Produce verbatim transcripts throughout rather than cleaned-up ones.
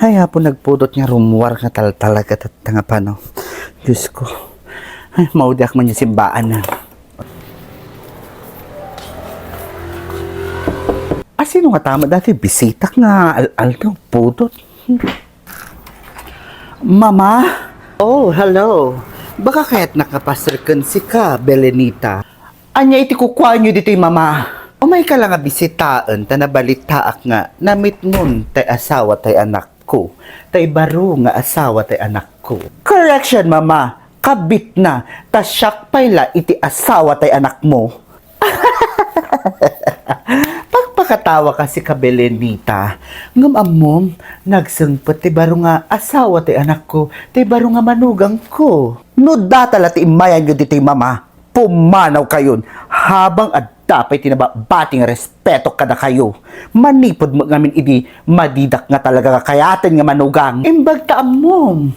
Ay, Apo, nagpudot nga rummuar nga taltalaga tatta nga pano. Diyos ko. Ay, maudiak man yung simbaan na. Asino nga tama dati bisitak nga al-al daw pudot? Mama? Oh, hello. Baka kaya't nakapasirken sika, Belenita. Ania iti kukuanyo ditoy, Mama? Umay ka lang nga bisitaen ta nabalitaak nga namitmon tay asawa tay anakko. Tay baro nga asawa tay anakko. Correction, Mama. Kabitna. Ta siak pay la iti asawa tay anakmo. Pagpakatawa ka, sika, Belenita. Ngem ammom, nagsengpet ti baro nga asawa ti anakko, ti baro nga manugangko. No data la ti immayanyo ditoy, Mama, pumanaw kayon, habang adda pay ti nababati nga respeto kadakayo. Manipud met ngamin idi, madidak nga talaga nga kayaten nga manugang. Imbag ta ammom.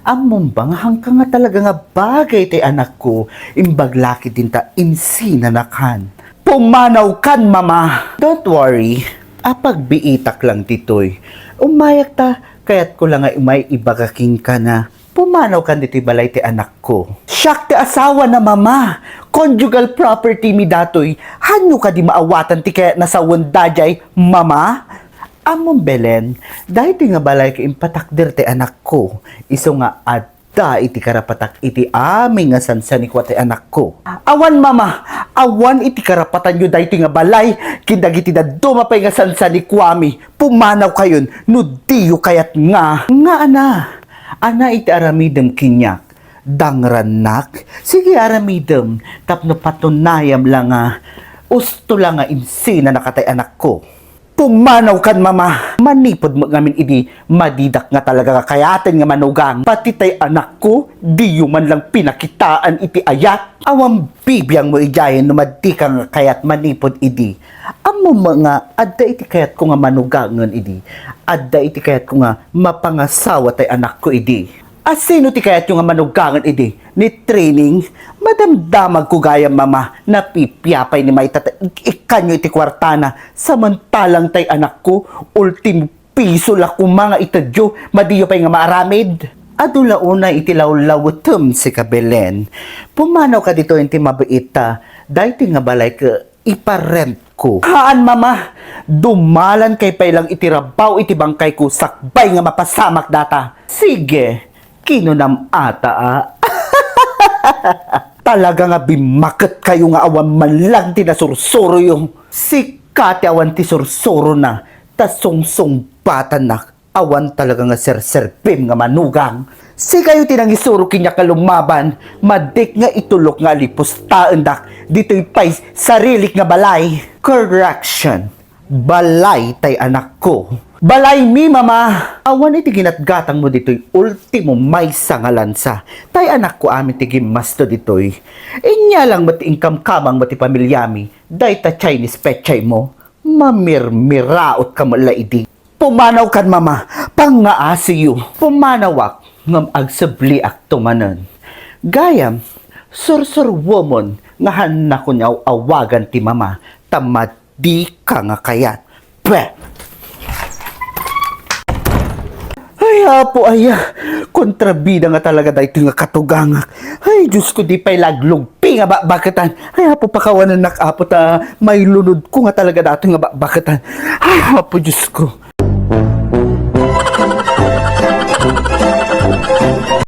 Ammom ba nga hangka nga talaga nga bagay ti anakko, imbag la ketdin ta insinanakan. Pumanawkan, Mama! Don't worry, apagbiitak lang ditoy. Umayak ta, kayatko la nga umay ibaga kenka na. Pumanawkan ditoy balay ti anakko. Siak ti asawa na, Mama! Conjugal property mi datoy. Hanyo kadi maawatan ti kayatna sawen daydiay, Mama? Ammom, Belen, daytoy nga balay ket impatakder ti anakko. Isu nga adda iti karapatak iti amin nga sansanikua ti anakko. Awan, Mama, awan iti karapatanyo daytoy nga balay ken dagiti dadduma pay nga sansanikuami. Pumanaw kayon no diyo kayat nga. Nga ana, ana iti aramidem keniak. Dangrannak, sige aramidem tapno patunayam la nga usto la nga insinanaka tay anakko. Pumanawkan, Mama! Manipud met ngamin idi, madidak nga talaga nga kayaten nga manugang. Pati tay anakko, diyo man lang pinakitaan iti ayat. Awan bibiangmo idiayen no madika nga kayat manipud idi. Ammom nga adda iti kayatko nga manugangen idi. Adda iti kayatko nga mapangasawa tay anakko idi. Asino ti kayatyo nga manugangen idi? Ni training? Madamdamagko gayam, Mama, napipia pay ni mayta ta ik-ikkanyo iti kuartana, samantalang tay anakko, ultimo piso la koma nga itedyo, madiyo pay nga maaramid. Adu la unay iti lawlawetem, sika, Belen. Pumanawka ditoy iti mabiit ta, daytoy nga balay ket iparentko. Haan, Mama! Dumalankay pay lang iti rabaw iti bangkayko sakbay nga mapasamak data. Sige, kinunam ata a. Talaga nga bimmaketkayo nga awan man lang ti nasursuroyo. Sika ti awan ti sursurona, ta sungsungbatannak. Awan talaga nga serserbim nga manugang. Sikayo ti nangisuro keniak nga lumaban, madik nga itulok nga alipustaendak ditoy pay sarilik nga balay. Correction, balay tay anakko. Balaymi, Mama! Awan iti ginatgatangmo ditoy ultimo maysa nga lansa. Tay anakko amin ti gimmasto ditoy. Inya lang met ti inkamkamangmo ti pamiliami, dayta Chinese pechay mo. Mamirmiraotka met la idi. Pumanawkan, Mama, pangngaasiyo. Pumanawak ngem agsabliakto manen. Gayam, sursurwemon nga haannakon nga aw-awagan ti Mama, ta madika nga kayat. Peh! Ay, Apo, aya, kontrabida nga talaga daytoy nga katugangak. Ay, Diyos ko, di pay laglugpi nga bakbaketan. Ay, Apo, pakawanennak, Apo, ta mailunodko nga talaga daytoy nga bakbaketan. Ay, Apo, Diyos ko.